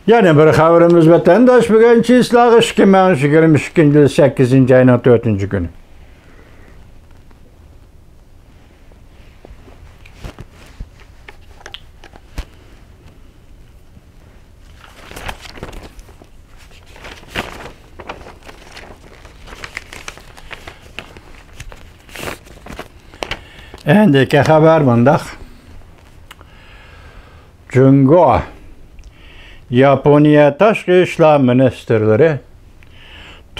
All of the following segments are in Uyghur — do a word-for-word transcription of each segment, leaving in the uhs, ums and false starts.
يەنە بىر خەۋىرىمىز، ۋەتەنداش، بۈگۈن چىسلاغا ئىككى مىڭ يىگىرمە ئىككىنچى يىل سەككىزىنچى ئاينىڭ تۆتىنچى كۈنى. ئەندىكى خەۋەر مۇنداق. جۇڭگو، ياپونىيە تاشقى ئىشلار مىنىستىرلىرى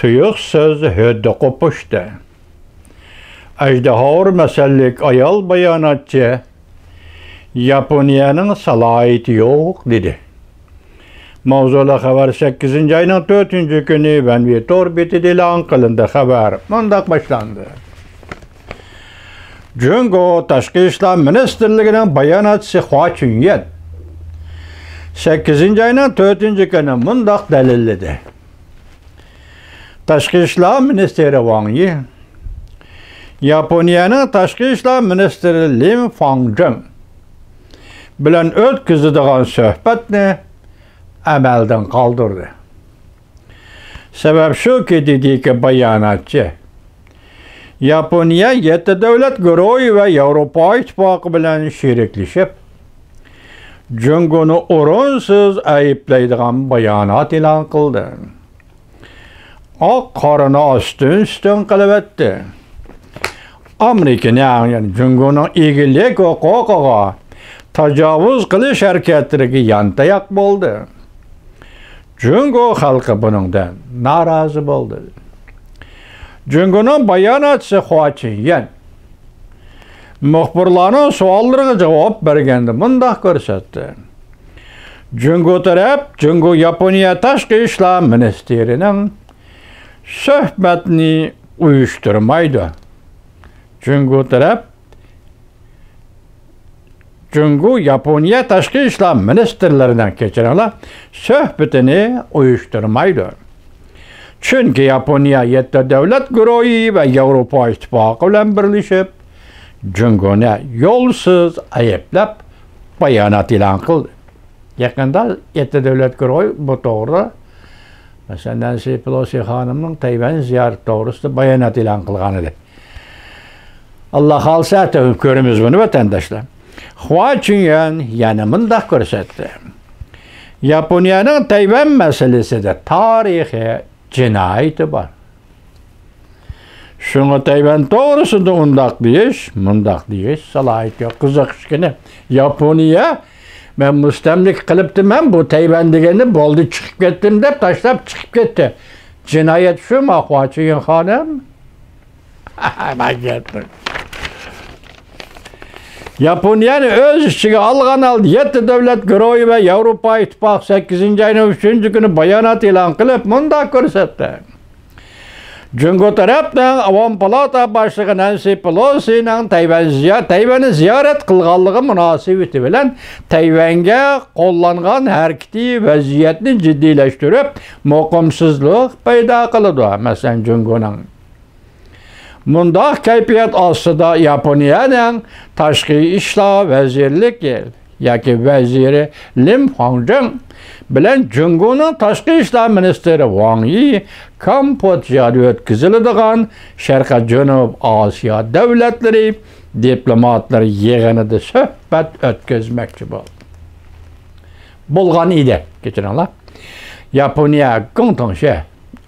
تۇيۇقسىز ھۆددە قوپۇشتى. ئەجدىھا مەسەللىك ئايال باياناتچى ياپونىيەنىڭ سالاھىيىتى يوق، دېدى. ماۋزۇلۇق خەۋەر سەككىزىنچى ئاينىڭ تۆتىنچى كۈنى ۋەنۋى تور بېتىدە ئېلان قىلىندى. خەۋەر مۇنداق باشلاندى. جۇڭگو تاشقى ئىشلار مىنىستىرلىكىنىڭ باياناتچىسى خۇا چۈنيەن سەككىزىنچى ئاينىڭ تۆتىنچى كۈنى مۇنداق دەلىللىدى. تاشقى ئىشلار مىنىستىرى ۋاڭ يى ياپونىيەنىڭ تاشقى ئىشلار مىنىستىرى لىم فاڭجېڭ بىلەن ئۆتكۈزىدىغان سۆھبەتنى ئەمەلدىن قالدۇردى. سەۋەب شۇكى، دېدىكى باياناتچى، ياپونىيە يەتتە دۆلەت گۇرۇھى ۋە ياۋروپا ئىتتىپاقى بىلەن شېرىكلىشىپ، جۇڭگونى ئورۇنسىز ئەيىبلەيدىغان بايانات ئېلان قىلدى. ئاق قارىنى ئاستىن ئۈستۈن قىلىۋەتتى. ئامېرىكىنىڭ، يەنى جۇڭگونىڭ ئىگىلىك ھوقۇقىغا تاجاۋۇز قىلىش ھەرىكەتلىرىگە يانتاياق بولدى. جۇڭگو خەلقى بۇنىڭدىن نارازى بولدى. جۇڭگونىڭ باياناتچىسى خۇا چىنيەن مۇخبىرلارنىڭ سوئاللىرىغا جاۋاب بەرگەندە مۇنداق كۆرسەتتى. جۇڭگو تەرەپ، جۇڭگو ياپونىيە تاشقى ئىشلار مىنىستىرىنىڭ سۆھبەتنى ئۇيۇشتۇرمايدۇ. جۇڭگو تەرەپ، جۇڭگو ياپونىيە تاشقى ئىشلار مىنىستىرلىرىنىڭ، كەچۈرۈڭلار، سۆھبىتىنى ئۇيۇشتۇرمايدۇ. چۈنكى ياپونىيە يەتتە دۆلەت گۇرۇھى ۋە ياۋروپا ئىتتىپاقى بىلەن بىرلىشىپ، جۇڭگونى يولسىز ئەيىبلەپ، بايانات ئېلان قىلدى. يېقىندا يەتتە دۆلەت گۇرۇھى بۇ توغرىدا، مەسىلەن، نەنسى پېلوسى خانىمنىڭ تەيۋەن زىيارىتى توغرىسىدا بايانات ئېلان قىلغان ئىدى. ئاللا خالىسا، ئەتە كۆرىمىز بۇنى، ۋەتەنداشلار. خۇا چۈنيەن يەنە مۇنداق كۆرسەتتى. ياپونىيەنىڭ تەيۋەن مەسىلىسىدە تارىخىي جىنايىتى بار. شۇڭا تەيۋەن توغرىسىدا ئۇنداق دېيىش، مۇنداق دېيىش سالاھىيىتى يوق. قىزىق ئىكەن. ياپونىيە، مەن مۇستەملىكە قىلىپتىمەن، بۇ تەيۋەن دېگەننى بولدى، چىقىپ كەتتىم دەپ تاشلاپ چىقىپ كەتتى. جىنايەت شۇما، خۇا چۈنيەن خانىم؟ مەن كەتتىم. ياپونىيەنى ئۆز ئىچىگە ئالغان ھالدا يەتتە دۆلەت گۇرۇھى ۋە ياۋروپا ئىتتىپاقى سەككىزىنچى ئاينىڭ ئۈچىنچى كۈنى بايانات ئېلان قىلىپ، مۇنداق كۆرسەتتى. جۇڭگو تەرەپنىڭ ئاۋام پالاتا باشلىقى نەنسى پېلوسىنىڭ تەيۋەن زىيا-، تەيۋەننى زىيارەت قىلغانلىقى مۇناسىۋىتى بىلەن تەيۋەنگە قوللانغان ھەرىكىتى ۋەزىيەتنى جىددىيلەشتۈرۈپ، مۇقىمسىزلىق پەيدا قىلىدۇ. مەسىلەن، جۇڭگونىڭ مۇنداق كەيپىيات ئاستىدا ياپونىيەنىڭ تاشقى ئىشلار ۋەزىرلىكى ياكى ۋەزىرى لىم فاڭجېڭ بىلەن جۇڭگونىڭ تاشقى ئىشلار مىنىستىرى ۋاڭ يى كامپودژادا ئۆتكۈزۈلىدىغان شەرقىي جەنۇب ئاسىيا دۆلەتلىرى دىپلوماتلىرى يىغىنىدا سۆھبەت ئۆتكۈزمەكچى بولدى. بولغان ئىدى، كەچۈرۈڭلار. ياپونىيە گۇڭتۇڭشې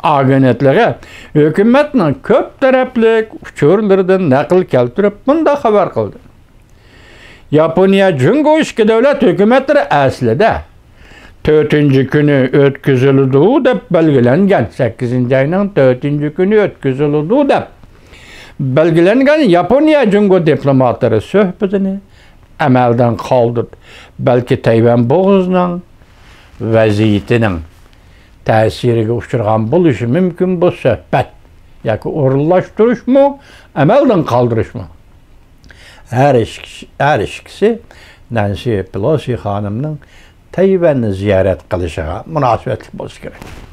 ئاگېنتلىقى ھۆكۈمەتنىڭ كۆپ تەرەپلىك ئۇچۇرلىرىدىن نەقىل كەلتۈرۈپ مۇنداق خەۋەر قىلدى. ياپونىيە جۇڭگو ئىككى دۆلەت ھۆكۈمەتلىرى ئەسلىدە تۆتىنچى كۈنى ئۆتكۈزۈلىدۇ دەپ بەلگىلەنگەن، سەككىزىنچى ئاينىڭ تۆتىنچى كۈنى ئۆتكۈزۈلىدۇ دەپ بەلگىلەنگەن ياپونىيە جۇڭگو دىپلوماتلىرى سۆھبىتىنى ئەمەلدىن قالدۇردى. بەلكى تەيۋەن بوغۇزىنىڭ ۋەزىيىتىنىڭ تەسىرىگە ئۇچرىغان بولۇشى مۇمكىن بۇ سۆھبەت. ياكى ئورۇنلاشتۇرۇشمۇ، ئەمەلدىن قالدۇرۇشمۇ؟ ھەر ئىككىسى، ھەر ئىككىسى نەنسى پېلوسى خانىمنىڭ تەيۋەننى زىيارەت قىلىشىغا مۇناسىۋەتلىك بولسا كېرەك.